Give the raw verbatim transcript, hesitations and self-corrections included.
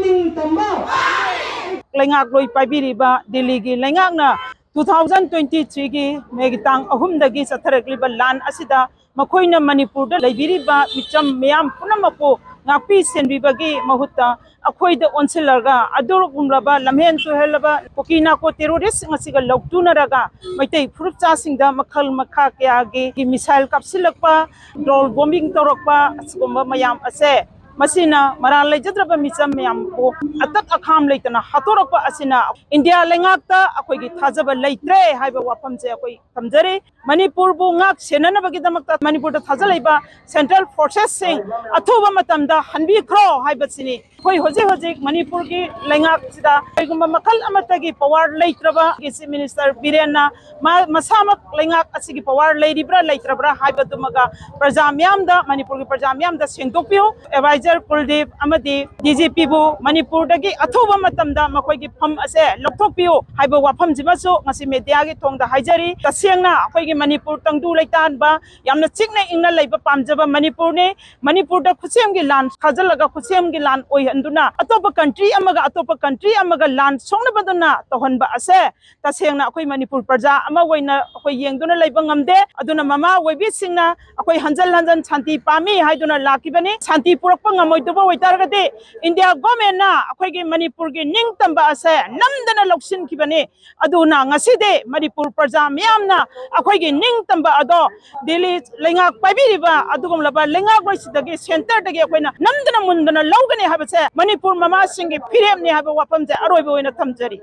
ꯅꯤꯡꯇꯝꯕ꯫ ꯂꯩꯉꯥꯛꯂꯣꯏ ꯄꯥꯏꯕꯤꯔꯤꯕ ꯗꯤꯜꯂꯤꯒꯤ ꯂꯩꯉꯥꯛꯅ two thousand twenty threeꯒꯤ ꯃꯦꯒꯤ ꯇꯥꯡ ꯑꯍꯨꯝꯗꯒꯤ ꯆꯠꯊꯔꯛꯂꯤꯕ ꯂꯥꯟ ꯑꯁꯤꯗ ꯃꯈꯣꯏꯅ ꯃꯅꯤꯄꯨꯔꯗ ꯂꯩꯕꯤꯔꯤꯕ ꯃꯤꯆꯝ ꯃꯤꯌꯥꯝ ꯄꯨꯝꯅꯃꯛꯄꯨ ꯉꯥꯛꯄꯤ ꯁꯦꯟꯕꯤꯕꯒꯤ ꯃꯍꯨꯠꯇ ꯑꯩꯈꯣꯏꯗ ꯑꯣꯟꯁꯤꯜꯂꯒ ꯑꯗꯨꯒꯨꯝꯂꯕ ꯂꯝꯍꯦꯟ ꯇꯨꯍꯦꯜꯂꯕ ꯀꯨꯀꯤ ꯅꯥꯀꯣ ꯇꯦꯔꯣꯔꯤꯁꯁꯤꯡ ꯑꯁꯤꯒ ꯂꯧꯇꯨꯅꯔꯒ ꯃꯩꯇꯩ ꯐꯨꯔꯨꯞꯆꯥꯁꯤꯡꯗ ꯃꯈꯜ ꯃꯈꯥ ꯀꯌꯥꯒꯤ ꯃꯤꯁꯥꯏꯜ ꯀꯥꯞꯁꯤꯜꯂꯛꯄ, ꯗ꯭ꯔꯣꯟ ꯕꯣꯝꯕꯤꯡ ꯇꯧꯔꯛꯄ, ꯑꯁꯤꯒꯨꯝꯕ ꯃꯌꯥꯝ ꯑꯁꯦ ꯃꯁꯤꯅ ꯃꯔꯥꯜ ꯂꯩꯖꯗ꯭ꯔꯕ ꯃꯤꯆꯝ ꯃꯌꯥꯝꯕꯨ ꯑꯇꯠ ꯑꯈꯥꯝ ꯂꯩꯇꯅ ꯍꯥꯠꯇꯣꯔꯛꯄ ꯑꯁꯤꯅ ꯏꯟꯗꯤꯌꯥ ꯂꯩꯉꯥꯛꯇ ꯑꯩꯈꯣꯏꯒꯤ ꯊꯥꯖꯕ ꯂꯩꯇ꯭ꯔꯦ ꯍꯥꯏꯕ ꯋꯥꯐꯝꯁꯦ ꯑꯩꯈꯣꯏ ꯊꯝꯖꯔꯤ꯫ ꯃꯅꯤꯄꯨꯔꯕꯨ ꯉꯥꯛ ꯁꯦꯟꯅꯅꯕꯒꯤꯗꯃꯛꯇ ꯃꯅꯤꯄꯨꯔꯗ ꯊꯥꯖꯜꯂꯛꯏꯕ ꯁꯦꯟꯇ꯭ꯔꯦꯜ ꯐꯣꯔꯁꯦꯁꯁꯤꯡ ꯑꯊꯨꯕ ꯃꯇꯝꯗ ꯍꯟꯕꯤꯈ꯭ꯔꯣ ꯍꯥꯏꯕꯁꯤꯅꯤ꯫ ꯑꯩꯈꯣꯏ ꯍꯧꯖꯤꯛ ꯍꯧꯖꯤꯛ ꯃꯅꯤꯄꯨꯔꯒꯤ ꯂꯩꯉꯥꯛꯁꯤꯗ ꯀꯔꯤꯒꯨꯝꯕ ꯃꯈꯜ ꯑꯃꯠꯇꯒꯤ ꯄꯋꯥꯔ ꯂꯩꯇ꯭ꯔꯕ ꯆꯤꯐ ꯃꯤꯅꯤꯁꯇꯔ ꯕꯤꯔꯦꯟꯅ ꯃꯥ ꯃꯁꯥꯃꯛ ꯂꯩꯉꯥꯛ ꯑꯁꯤꯒꯤ ꯄꯋꯥꯔ ꯂꯩꯔꯤꯕ꯭ꯔꯥ ꯂꯩꯇ꯭ꯔꯕ꯭ꯔꯥ ꯍꯥꯏꯕꯗꯨꯃꯒ ꯄ꯭ꯔꯖꯥ ꯃꯤꯌꯥꯝꯗ, ꯃꯅꯤꯄꯨꯔꯒꯤ ꯄ꯭ꯔꯖꯥ ꯃꯤꯌꯥꯝꯗ ꯁꯦꯡꯗꯣꯛꯄꯤꯌꯨ꯫ ꯑꯦꯗꯚꯥꯏꯖꯔ ꯀꯨꯜꯗꯤꯞ ꯑꯃꯗꯤ ꯗꯤꯖꯤꯄꯤꯕꯨ ꯃꯅꯤꯄꯨꯔꯗꯒꯤ ꯑꯊꯨꯕ ꯃꯇꯝꯗ ꯃꯈꯣꯏꯒꯤ ꯐꯝ ꯑꯁꯦ ꯂꯧꯊꯣꯛꯄꯤꯌꯨ ꯍꯥꯏꯕ ꯋꯥꯐꯝꯁꯤꯃꯁꯨ ꯉꯁꯤ ꯃꯦꯗꯤꯌꯥꯒꯤ ꯊꯣꯡꯗ ꯍꯥꯏꯖꯔꯤ꯫ ꯇꯁꯦꯡꯅ ꯑꯩꯈꯣꯏꯒꯤ ꯃꯅꯤꯄꯨꯔ ꯇꯪꯗꯨ ꯂꯩꯇꯥꯟꯕ, ꯌꯥꯝꯅ ꯆꯤꯛꯅ ꯏꯪꯅ ꯂꯩꯕ ꯄꯥꯝꯖꯕ ꯃꯅꯤꯄꯨꯔꯅꯤ꯫ ꯃꯅꯤꯄꯨꯔꯗ ꯈꯨꯠꯁꯦꯝꯒꯤ ꯂꯥꯟ ꯊꯥꯖꯤꯜꯂꯒ ꯈꯨꯠꯁꯦꯝꯒꯤ ꯂꯥꯟ ꯑꯣꯏꯍꯟꯗꯨꯅ ꯑꯇꯣꯞꯄ ꯀꯟꯇ꯭ꯔꯤ ꯑꯃꯒ ꯑꯇꯣꯞꯄ ꯀꯟꯇ꯭ꯔꯤ ꯑꯃꯒ ꯂꯥꯟ ꯁꯣꯛꯅꯕꯗꯨꯅ ꯇꯧꯍꯟꯕ ꯑꯁꯦ ꯇꯁꯦꯡꯅ ꯑꯩꯈꯣꯏ ꯃꯅꯤꯄꯨꯔ ꯄ꯭ꯔꯖꯥ ꯑꯃ ꯑꯣꯏꯅ ꯑꯩꯈꯣꯏ ꯌꯦꯡꯗꯨꯅ ꯂꯩꯕ ꯉꯝꯗꯦ꯫ ꯑꯗꯨꯅ ꯃꯃꯥ ꯑꯣꯏꯕꯤꯁꯤꯡꯅ ꯑꯩꯈꯣꯏ ꯍꯟꯖꯟ ꯍꯟꯖꯟ ꯁꯥꯟꯇꯤ ꯄꯥꯝꯃꯤ ꯍꯥꯏꯗꯨꯅ ꯂꯥꯛꯈꯤꯕꯅꯤ꯫ ꯁꯥꯟꯇꯤ ꯄꯨꯔꯛꯄ ꯉꯝꯃꯣꯏꯗꯕ ꯑꯣꯏꯇꯥꯔꯒꯗꯤ ꯏꯟꯗꯤꯌꯥ ꯒꯣꯔꯃꯦꯟꯅ ꯑꯩꯈꯣꯏꯒꯤ ꯃꯅꯤꯄꯨꯔꯒꯤ ꯅꯤꯡꯇꯝꯕ ꯑꯁꯦ ꯅꯝꯗꯅ ꯂꯧꯁꯤꯟꯈꯤꯕꯅꯤ꯫ ꯑꯗꯨꯅ ꯉꯁꯤꯗꯤ ꯃꯅꯤꯄꯨꯔ ꯄ꯭ꯔꯖꯥ ꯃꯤꯌꯥꯝꯅ ꯑꯩꯈꯣꯏꯒꯤ ꯅꯤꯡꯇꯝꯕ ꯑꯗꯣ ꯗꯤꯜꯂꯤ ꯂꯩꯉꯥꯛ ꯄꯥꯏꯕꯤꯔꯤꯕ ꯑꯗꯨꯒꯨꯝꯂꯕ ꯂꯩꯉꯥꯛꯂꯣꯏꯁꯤꯗꯒꯤ, ꯁꯦꯟꯇꯔꯗꯒꯤ ꯑꯩꯈꯣꯏꯅ ꯅꯝꯗꯅ ꯃꯨꯟꯗꯅ ꯂꯧꯒꯅꯤ ꯍꯥꯏꯕꯁꯦ ꯃꯅꯤꯄꯨꯔ ꯃꯃꯥꯁꯤꯡꯒꯤ ꯐꯤꯔꯦꯞꯅꯤ ꯍꯥꯏꯕ ꯋꯥꯐꯝꯁꯦ ꯑꯔꯣꯏꯕ ꯑꯣꯏꯅ ꯊꯝꯖꯔꯤ꯫